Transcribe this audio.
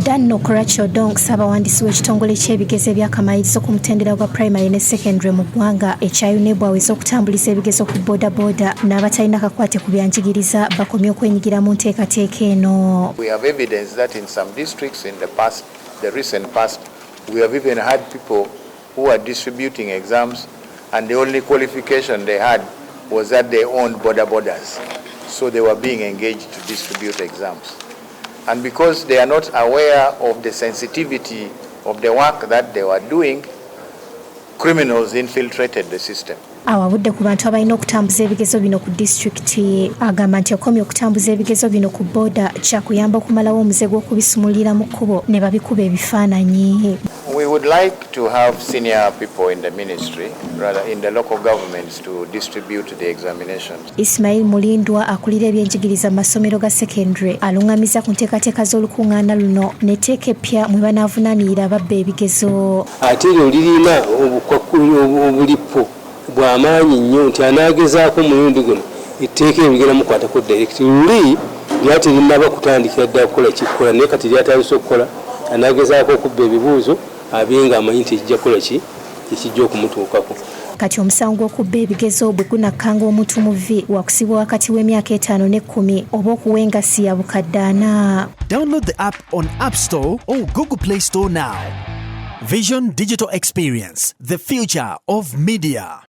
Dan Okurachi Odong, ssaabawandiisi w'ekitongole ky'ebigezo ebyakamalirizo ku mutendera gwa primary ne secondary mu ggwanga ekya UNEB, aweze okutambuliza ebigezo ku bodaboda n'abatalina kakwate ku byanjigiriza bakomye okwenyigira mu nteekateeka eno. We have evidence that in some districts in the past, the recent past, we have even had people who are distributing exams and the only qualification they had was that they owned boda bodas. So they were being engaged to distribute exams. And because they are not aware of the sensitivity of the work that they were doing, criminals infiltrated the system. Awabudde ku bantu abalina okutambuza ebigezo bino ku disitulikiti. Agamba nti okomya okutambuza ebigezo bino ku booda kyakuyamba okumalawo omuze gw'okubisumulira mu kkubo ne babikuba ebifaananyi. We would like to have senior people in the ministry, rather in the local governments, to distribute the examinations. Ismail Mulindwa, akulira ebyenjigiriza mu masomero ga secondary, aluŋŋamiza ku nteekateeka z'olukuŋŋaana luno n'etteeka eppya mwe banaavunaanirira ababba ebigezo. Ate eryo lirina obulipo bw'amaanyi nnyo nti anaagezaako omulundi guno, etteeka eryo ligenda mukwatako direct. Luli lyali terinnaba kutandikira ddala kukola kikukola, naye kati lyatandise okukola. Anaagezaako okubba ebibuuzo abe nga amanyi nti ekijja kukola ki ekijja okumutuukako. Kati omusango gw'okubba ebigezo bwe gunakkanga omuntu mu vvi, wakusibwa wakati w'emyaka 5 ne 10 oba okuwa engasi ya 400,000. Download the app on App Store or Google Play Store now. Vision Digital Experience, the future of media.